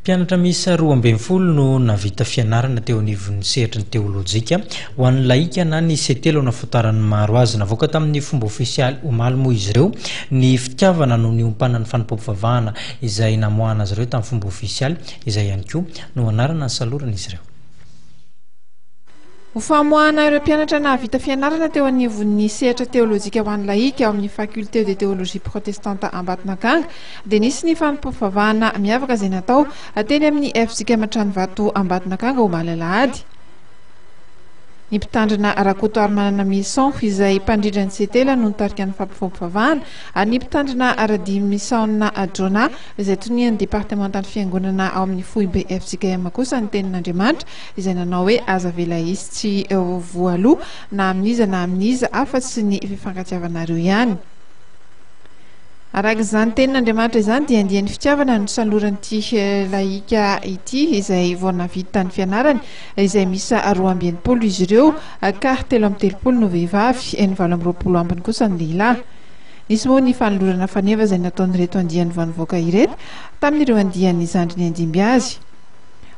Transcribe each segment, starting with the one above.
Mpianatra miisa 12 no nahavita fianarana teo anivon'ny sehatry ny teolojika ho an'ny lahika na ny C3 nahafantaran'ny maro azy. Navoaka tamin'ny fomba ofisialy omaly moa izy ireo. Ny fitiavana no niompanan'ny fanompoam-pivavahana izay namoahana azy ireo tamin'ny fomba ofisialy, izay ihany koa no anarana nisaloran'izy ireo. Ho famoahana ireo mpianatra nahavita fianarana teo anivon'ny sehatra teolojika ho an'ny lahika ao amin'ny Faculté de Théologie Protestante Ambatonakanga dia nisy ny fanompoam-pivavahana miavaka izay natao teny amin'ny fjkm Tranovato Ambatonakanga omaly alahady. Ny mpitandrina Rakotoarimanana Mison izay mpandrindra ny Setela no nitarika ny fampivoam-pivavahana ary ny mpitandrina Radimisaona Jonah izay tonian'ny departemantan'ny fiangonana ao amin'ny foibe fjkm kosa ny tenin'Andriamanitra izay nanao hoe aza avela hisy tsy voaloa na amin'iza na amin'iza afa-tsy ny fifankatiavanareo ihany. Araka izany tenin'Andriamanitra izany dia andian'ny fitiavana no saloran'ity lahika ity izay vao nahavita ny fianarany izay miisa 62 izy ireo ka 33 no vehivavy, ny 28 ambiny kosa ny lehilahy. Nisy moa ny fanolorana faneva izay nataon'ireto andiany vao nivoaka ireto tamin'ireo andiany zandriny handimby azy.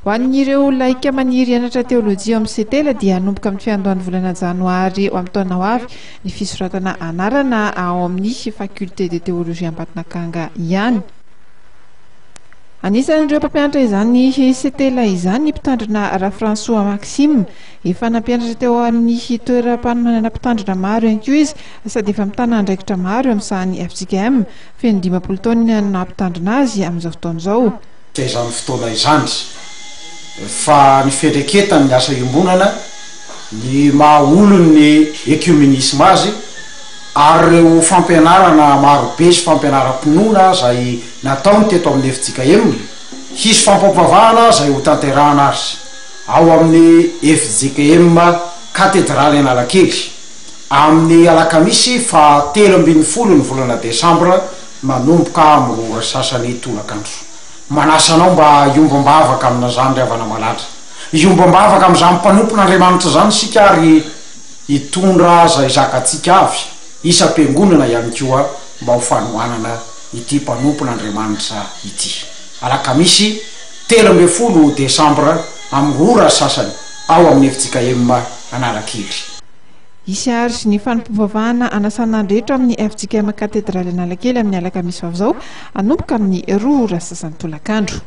Ho an'ireo laika maniry hianatra teolojia ao amin'ny Setela dia hanomboka amin'ny fiandohan'ny volana janoary ho amin'ny taona ho avy ny fisoratana anarana ao amin'ny Faculté de Théologie Ambatonakanga ihany. Anisan'ireo mpampianatra izany Setela izany ny mpitandrina Rafransoa Maxime. Efa nampianatra teo amin'ny toeram-panomanana mpitandrina maro ihany koa izy sady efa mitana andraikitra maro eo amin'ny sahan'ny fjkm. Feno 50 taona ny naha mpitandrina azy amin'izao fotoana izao. Izany fotoana izany fa ny fiandraiketany ny asa iombonana, ny maha olon'ny ekiomenisma azy ary ireo fampianarana marobe sy fampianaram-pinoana izay nataony teto amin'ny fjkm, hisy fampampavahana izay hotanterahana azy ao amin'ny fjkm Katedraly Analakely amin'ny alakamisy faha 13 ny volana desambra manomboka amin'ny roa ora sasany tolakandro. Manasa anao mba hiombom-bavaka amin'izany ry havana malala. Hiombom-bavaka amin'izany mpanompon'Andriamanitra izany isika ary hitondra izay zakantsika avy isam-piangonana ihany koa mba ho fanohanana ity mpanompon'Andriamanitra ity. Alakamisy 13 desambra amin'ny roa ora sasany ao amin'ny fjkm Analakely. Hisy àry ny fanompoam-pivavahana hanasana ny rehetra amin'ny fjkm Katedraly Analakely amin'ny alakamisy ho avy izao, hanomboka amin'ny roa ora sasany tolakandro.